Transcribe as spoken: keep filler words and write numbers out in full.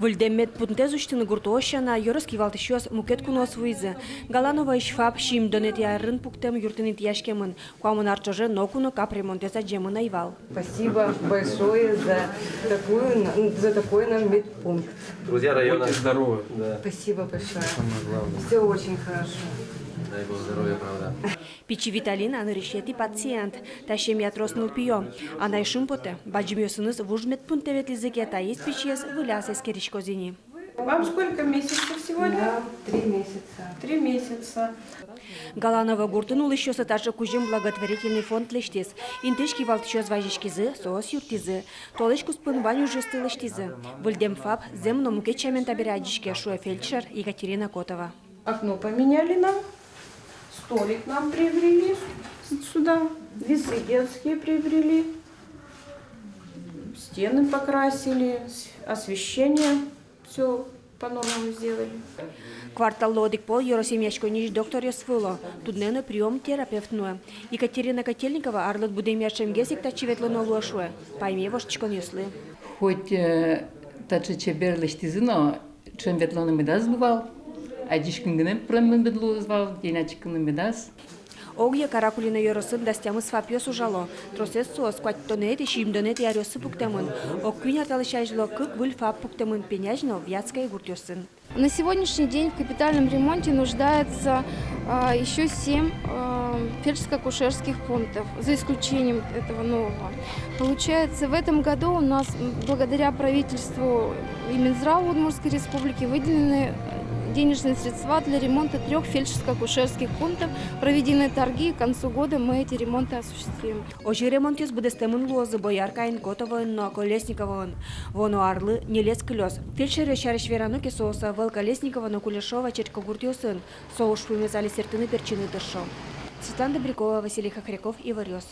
Выльдэм медпунктэз усьтыны гуртоос сяна ёрос кивалтӥсьёс мукет куноос вуизы. Галановоысь ФАП сизьымдонэтӥ арын пуктэм юртын интыяськемын. Куамын ар ӵоже ноку но капремонтэз адӟемын ӧй вал. Спасибо большое за такую, за такой нам медпункт. Друзья района. Будьте здоровы. Да. Спасибо большое. Самое главное. Все очень хорошо. Дай Бог здоровья, правда. Пичи Виталина нырысетӥ пациент. Та семья трос нылпиё. Анай шумпотэ, бадӟымъёсыныз вуж медпунктэ ветлӥзы ке, таиз пичиез выльяз эскериськоз ини. Вам сколько месяцев сегодня? Да, три месяца. Три месяца. Галаново гуртын улӥсьёслы таӵе кузьым благотворительный фонд лэсьтӥз. Интыысь кивалтӥсьёс вазиськизы, соос юрттӥзы. Толэзь куспын вань ужъёсты лэсьтӥзы. Выльдэм ФАП зэм но мукет сямен табере адӟиське, шуэ фельдшер Екатерина Котова. Окно поменяли нам, столик нам приобрели сюда, весы детские приобрели, стены покрасили, с-, освещение, все по-новому сделали. Кварталлы одӥг пол ёрос эмъяськонниысь докторъёс вуо, туннэ но приём терапевт нуэ. Екатерина Котельникова арлыд будэмъя ӵемгес ик татчы ветлоно луэ, шуэ, пайме воштӥськонъёслы. Хоть, э, таӵе чебер лэсьтӥзы но, ӵем ветлоно медаз луы вал, адӟиськыны гинэ пыремын мед луоз вал, тӥни адӟиськыны медаз. Огъя Каракулино ёросын дас тямыс ФАПъёс ужало. Тросэз соос куатьтонэтӥ, сизьымдонэтӥ аръёсы пуктэмын. Ог куинь ар талэсь азьло кык выль ФАП пуктэмын Пенясь но Вятское гуртъёсын. На сегодняшний день в капитальном ремонте нуждается, а, ещё семь, а, фельдшерско-акушерских пунктов, за исключением этого нового. Получается, в этом году у нас, м, благодаря правительству и Минздраву Удмуртской Республики выделены, э, денежные средства для ремонта трёх фельдшерско-акушерских пунктов. Проведены торги, и к концу года мы эти ремонты осуществим. Озьы ремонтъёс быдэстэмын луозы Бояркаын, Котовоын но Колесниковоын. Вуоно арлы ньылез кылёз. Фельдшеръёс сярысь верано ке, соос ӧвӧл Колесниково но Кулешово черкогуртъёсын. Со ужпумез али сэртыны-пертчыны тыршо. Светлана Добрякова, Василий Хохряков, «Иворъёс».